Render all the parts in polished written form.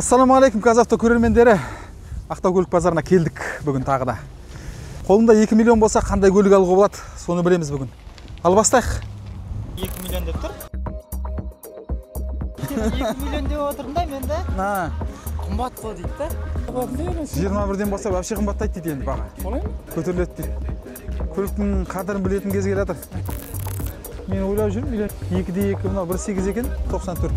Ассалаумағалейкум, ҚазАвто көрермендері. Ақтау көлік базарына келдік бүгін тағы да. Қолымда 2 миллион болса қандай көлік алуға болады, соны білеміз бүгін. Ал бастайық. 2 миллион деп тұр. 2 миллион деп отырмын да мен де. Қымбат қой дейді да. 21-ден бастап вообще қымбаттайды дейді енді баға. Солай ма? Көтеріледі дейді. Көліктің қадірін білетін кез келе жатыр. Мен ойлап жүрмін, 2-де 2 мынау 1.8 екен, 94.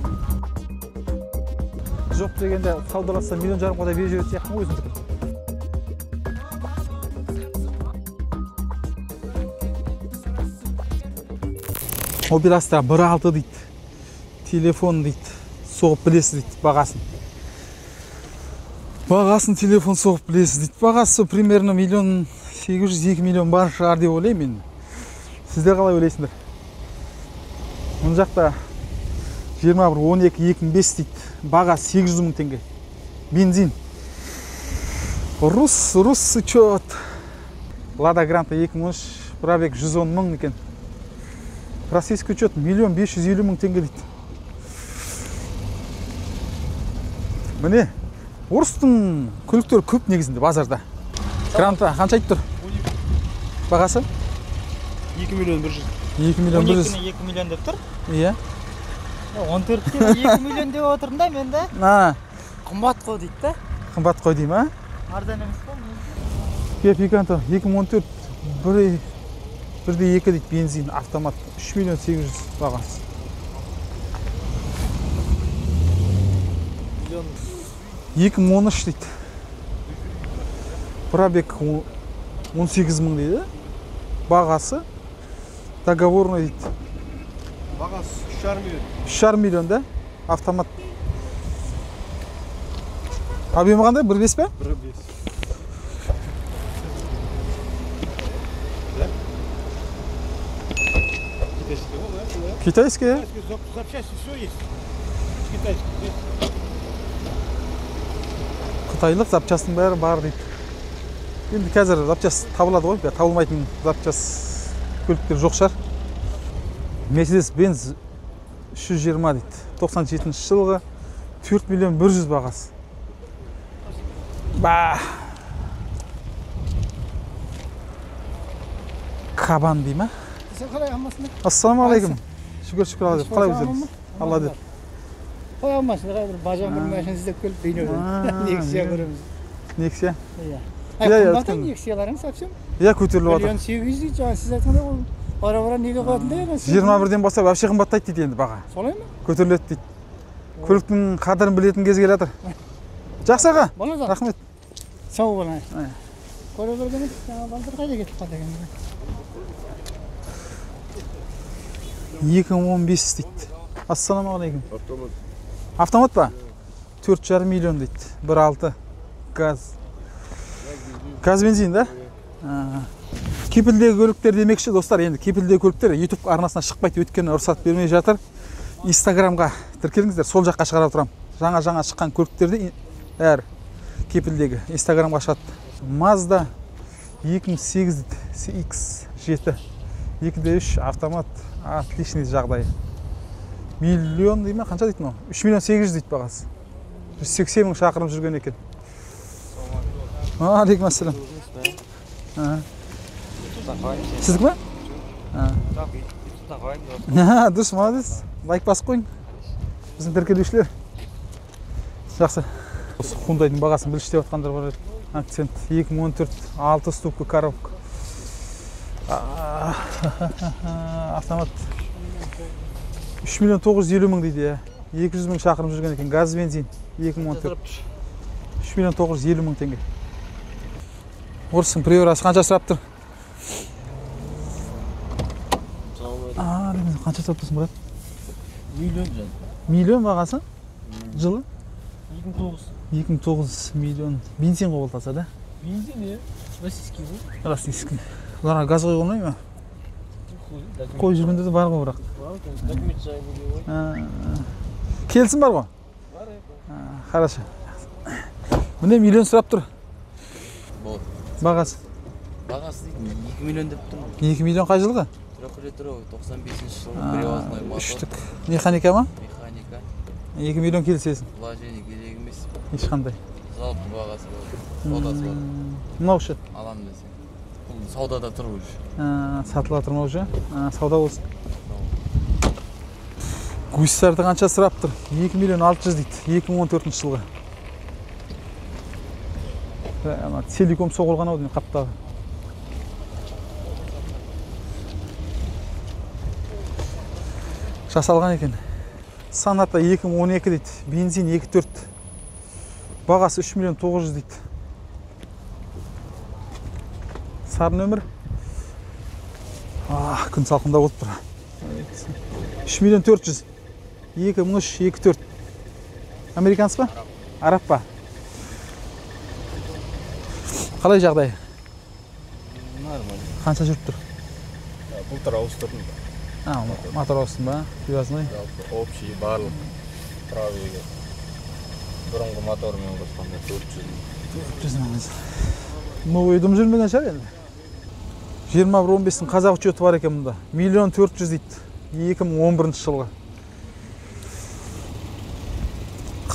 Жоқ дегенде саудаласса 1,5 миллионға да беріп жіберетін сияқтымын өзімдікі. Opel Astra 1.6 дейді. Телефон дейді. Соғып білесіз дейді бағасын. Бағасын телефон соғып білесіз дейді. Бағасы примерно 1,8 миллион, 2 миллион бар шығар деп ойлаймын мен. Сіздер қалай ойлайсыңдар? Мына жақта 21 12 2005 дейді. Баға 800 мың теңге. Бензин. Рус учет. Лада Гранта 2013, пробег 110 мың екен. Российский учет 1 550 000 теңге дейді. Міне, орыстың көліктері көп негізінде базарда. Гранта қанша айтып тұр? Бағасы? 2 миллион 100. 2 миллион 100. 12-ні 2 миллион деп тұр. Иә. 14-те 2 миллион деп отырмын да мен де. Қымбат қой дейді да. Қымбат қой дей ма? Арзан емес қой. Kia Picanto 2014 1.2 дейді, бензин, автомат, 3 миллион 800 бағасы. 2013 дейді. Пробег 18 мың дейді. Бағасы договорный дейді. Бағасы 3,5 миллион. 3,5 миллион да? Автомат. Объемы қандай? 1.5 пе? 1.5. Китайский, да? Запчасти все есть. Китайский. Қытайлық запчастың бәрі бар дейді. Енді қазір запчасть табылады ғой, табылмайтын запчасть көліктер жоқ шығар. Mercedes-Benz 320 дейді. 97 жылғы 4 миллион 100 бағасы. Ба. Кабан дей ма? Ассалаумағалейкум. Шүкір, шүкір, Алла деп. Қалай өздеріңіз? Алла деп. Қоя алмасын, бір бажан бір машина іздеп келіп Бейнеуден. Нексия көреміз. Нексия? Иә. Қымбат нексияларың совсем? Иә, көтеріліп жатыр. 1,8 миллион дейді, жаңа сіз айтқандай ол бара-бара неге қоятындай емес. 21-ден бастап вообще қымбаттайды дейді енді баға. Солай ма? Көтеріледі дейді. Көліктің қадірін білетін кез келе жатыр. Жақсы аға. Рахмет. Сау болыңыз. Көре бергенде жаңа балдар қайда кетіп қалды екен? 2015 дейді. Ассалаумағалейкум. Автомат. Автомат па? 4,5 миллион дейді. 1.6 газ. Газ бензин да? Кепілдегі көліктер демекші достар, енді кепілдегі көліктер YouTube арнасына шықпайды, өйткені рұқсат бермей жатыр. Инстаграмға тіркеліңіздер, сол жаққа шығарып тұрамын. Жаңа-жаңа шыққан көліктерді әр кепілдегі Инстаграмға шығады. Mazda 2008 дейді, CX-7. 2.3 автомат, отличный жағдайы. Миллион дейді ме? Қанша дейді мынау? 3 миллион 800 дейді бағасы. 180 мың шақырым жүрген екен. Алейкум ассалам. Сіздікі ме? Дұрыс, молодец. Лайк басып қойың. Біздің тіркелушілер. Жақсы. Осы Hyundai'дың бағасын білші деп жатқандар бар еді. Акцент 2014, 6 ступка коробка. Автомат. 3 миллион 950 мың дейді, иә. 200 мың шақырым жүрген екен. Газ бензин 2014. 3 миллион 950 мың теңге. Орыстың приорасы қанша сұрап тұр? Қанша сұрап тұрсың, брат? Миллион жан. Миллион бағасы? Жылы? 2009. 2009 миллион. Бензин ғой болтаса, да? Бензин, иә. Российский ғой. Российский. Бұларға газ қойып болмай ма? Қойып жүргендер де бар ғой бірақ. Документ жайы ғой. Келісім бар ғой? Бар, иә. Хорошо. Міне миллион сұрап тұр. Болады. Бағасы? Бағасы дейді 2 миллион деп тұрмын. 2 миллион қай жылғы? Трехлитровый, 95 жылғы, привозной мотор. Үштік. Механика ма? Механика. 2 миллион келісесің. Вложение керек емес. Ешқандай. Жалпы бағасы бар. Саудасы бар. Мынау ше? Алам десең. Бұл саудада тұр уже. Сатылып жатыр ма уже? Сауда болсын. Гусарды қанша сұрап тұр? 2 миллион 600 дейді. 2014 жылғы. Ана целиком соғылған ау деймін қаптағы. Жасалған екен. Соната 2012 дейді. Бензин 2.4. Бағасы 3 миллион 900 дейді. Сары нөмір. Күн салқында болып тұр. 3 миллион 400. 2003, 2.4. Американец па? Араб па? Қалай жағдай? Нормально. Қанша жүріп тұр? Былтыр ауыстырдым. Мотор ауыстың ба? Привязной? Жалпы общий барлық правый бұрынғы мотормен қосқанда 400 мың. 400 мың. Новый дым жүрмеген шығар енді. 21-15-тің қазақ учеті бар екен мұнда. 1 400 дейді. 2011 жылғы.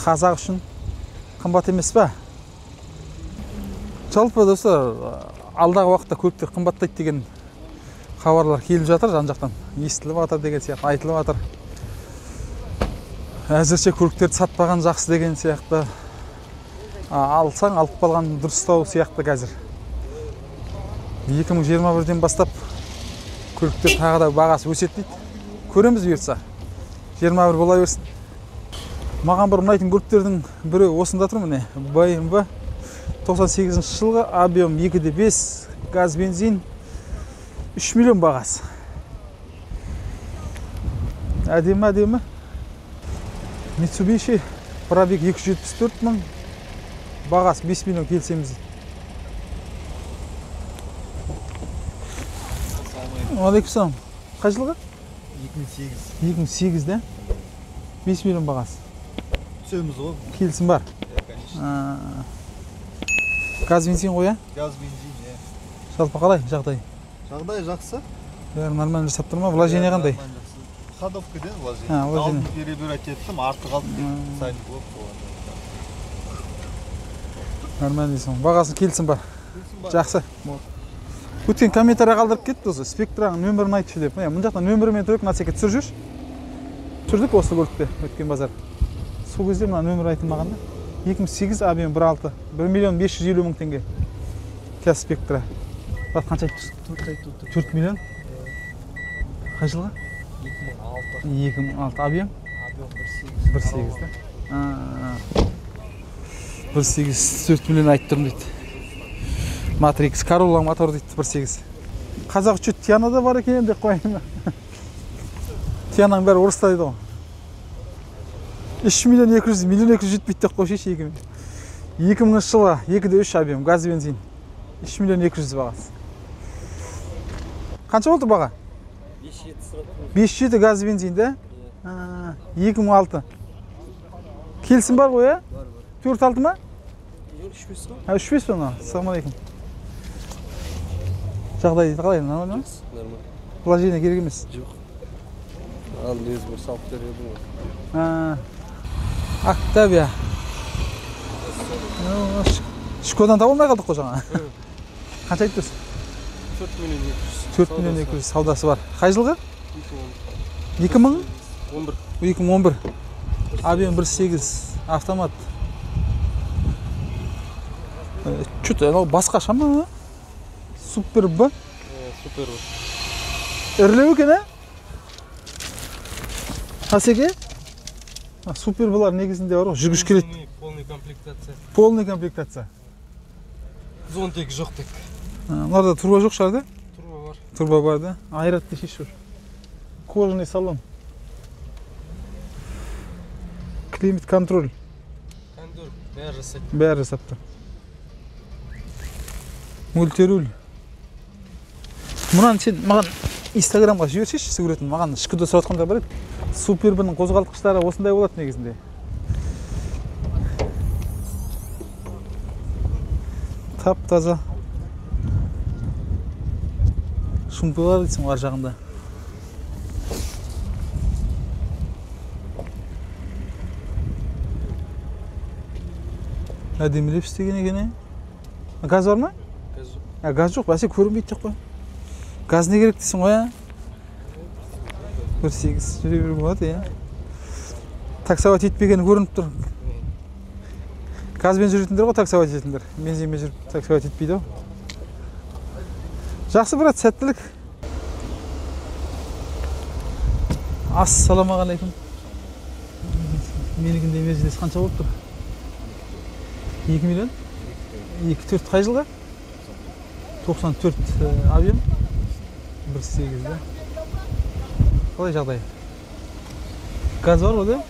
Қазақ үшін қымбат емес па? Жалпы достар, алдағы уақытта көліктер қымбаттайды деген хабарлар келіп жатыр, жан-жақтан естіліп жатыр деген сияқты, айтылып жатыр. Әзірше көліктерді сатпаған жақсы деген сияқты. Алсаң алып қалған дұрыстау сияқты қазір. 2021-ден бастап көліктер тағы да бағасы өседі дейді. Көреміз бұйыртса. 21 бола берсін. Маған бір ұнайтын көліктердің бірі осында тұр міне. BMW 98 жылғы, объем 2.5, газ бензин, 3 миллион бағасы. Әдемі әдемі. Mitsubishi пробег 274 мың, бағасы 5 миллион келісеміз. Алейкум. Қай жылғы? 2008. 2008 де? 5 миллион бағасы. Түсеміз ғой. Келісім бар. Газ бензин ғой, ә? Газ бензин, иә. Жалпы қалай жағдай? Жағдай жақсы. Бәрі нормально жасап тұр ма? Вложение қандай? Ходовкадан вложение. Алдын перебирать еттім, арты қалды сайын болып болған. Нормально дейсің. Бағасын келісім бар. Жақсы. Өткен комментарий қалдырып кетті осы. Спектраның нөмірін айтшы деп. Мына жақтан нөмірімен тұрып, мына секе түсіріп жүрші. Түсірдік осы көлікте өткен базар. Сол кезде мына нөмір айтылмаған да. 2008 объем 1.6, 1 миллион 550 мың теңге. Kia Spectra. Брат, қанша айтып тұрсың? 4 айтып тұр. 4 миллион? Қай жылғы? 2006. 2006 объем? Объем 1.8. 1.8 да? 1.8, 4 миллион айтып тұрмын дейді. Матрикс, Corolla мотор дейді 1.8. Қазақ учет Тиана да бар екен деп қояйын. Тиананың бәрі орыста дейді ғой. 3 миллион 200, миллион 200 жетпейді деп қойшы 2 2000 жылы 2.3 объем, газ бензин. 3 миллион 200 бағасы. Қанша болды баға? 5.7 сұрап. 5.7 газ бензин да? 2006. Келісім бар ғой, ә? Бар, бар. 4.6 ма? Жоқ, 3.5 қой. 3.5 па мынау? Ассалаумағалейкум. Жағдай қалай, нормально ма? Нормально. Вложение керек емес. Жоқ. Алдын өзім бір салып беріп едім ғой. Октавия. Шкодан таба алмай қалдық қой жаңа. Қанша айтып тұрсың? 4 миллион 200. 4 миллион 200 саудасы бар. Қай жылғы? 2011. 2011. Объем 1.8 автомат. Чё-то анау басқаша ма? Супер Б. Супер Б. Ірілеу екен, ә? Асеке? Супер Б-лар негізінде бар ғой, жүргіш келеді. Полный комплектация. Полный комплектация. Зонтик жоқ тек. Мынарда турбо жоқ шығар да? Турбо бар. Турбо бар да? Айрат дешеш жүр. Кожаный салон. Климат контроль. Кондур, бәрі жасайды. Бәрі жасап тұр. Мультируль. Мынаны сен маған Инстаграмға жіберсейші суретін. Маған шкода сұратқандар бар еді. Супер Б-ның қозғалтқыштары осындай болады негізінде. Тап-таза. Шумпылар дейсің ар жағында. Әдемілеп істеген екен, е? Газ бар ма? Газ жоқ. А, газ жоқ, бәсе көрінбейді деп қой. Газ не керек дейсің ғой, а? 1.8 жүре беруге болады, иә. Таксовать етпегені көрініп тұр. Газбен жүретіндер ғой таксовать ететіндер. Бензинмен жүріп таксовать етпейді ғой. Жақсы, брат, сәттілік. Ассалаумағалейкум. Менікінде Мерседес қанша болып тұр? 2 миллион? 2,4 қай жылға? 94 объем? 1.8 да. Қалай жағдай? Газ бар ғой, да?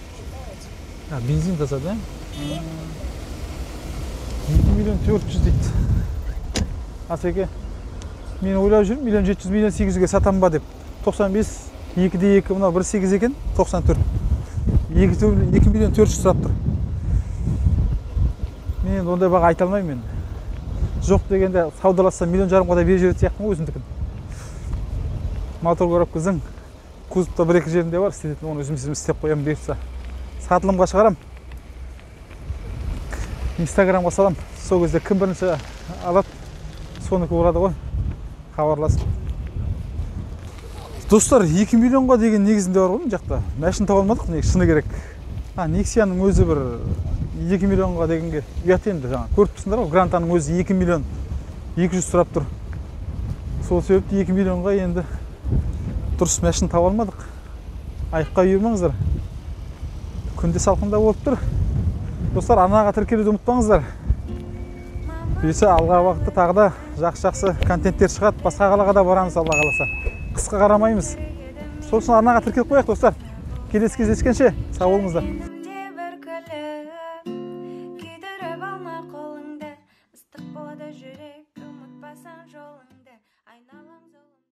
А, бензин таза, да? 2 миллион 400 дейді. Асеке, мен ойлап жүрмін, 1 700 1 800-ге сатам ба деп. 95, 2-де 2, мынау 1.8 екен, 94. 2 миллион 400 сұрап тұр. Мен енді ондай баға айта алмаймын мен. Жоқ дегенде саудалассам 1,5 миллионға да беріп жіберетін сияқтымын ғой өзімдікін. Мотор коробканың кузовта бір-екі жерінде бар, істететін, оны өзім істеп қоямын бұйыртса. Сатылымға шығарам. Инстаграмға салам. Сол кезде кім бірінші алады, соныкі болады ғой. Хабарласып. Достар, 2 миллионға деген негізінде бар ғой мына жақта. Машина таба алмадық, негізі шыны керек. А, Нексияның өзі бір 2 миллионға дегенге ұят енді жаңа. Көріп тұрсыңдар ғой, Грантаның өзі 2 миллион 200 сұрап тұр. Сол себепті 2 миллионға енді дұрыс машина таба алмадық. Айыпқа бұйырмаңыздар. Күнде салқында болып тұр. Достар, арнаға тіркелуді ұмытпаңыздар. Бұйырса алдағы уақытта тағы да жақсы-жақсы контенттер шығады. Басқа қалаға да барамыз, Алла қаласа. Қысқа қарамаймыз. Сол үшін арнаға тіркеліп қояйық, достар. Келесі кездескенше сау болыңыздар. Күйдіріп алма қолыңды, ыстық болады жүрек, ұмытпасаң жолыңды.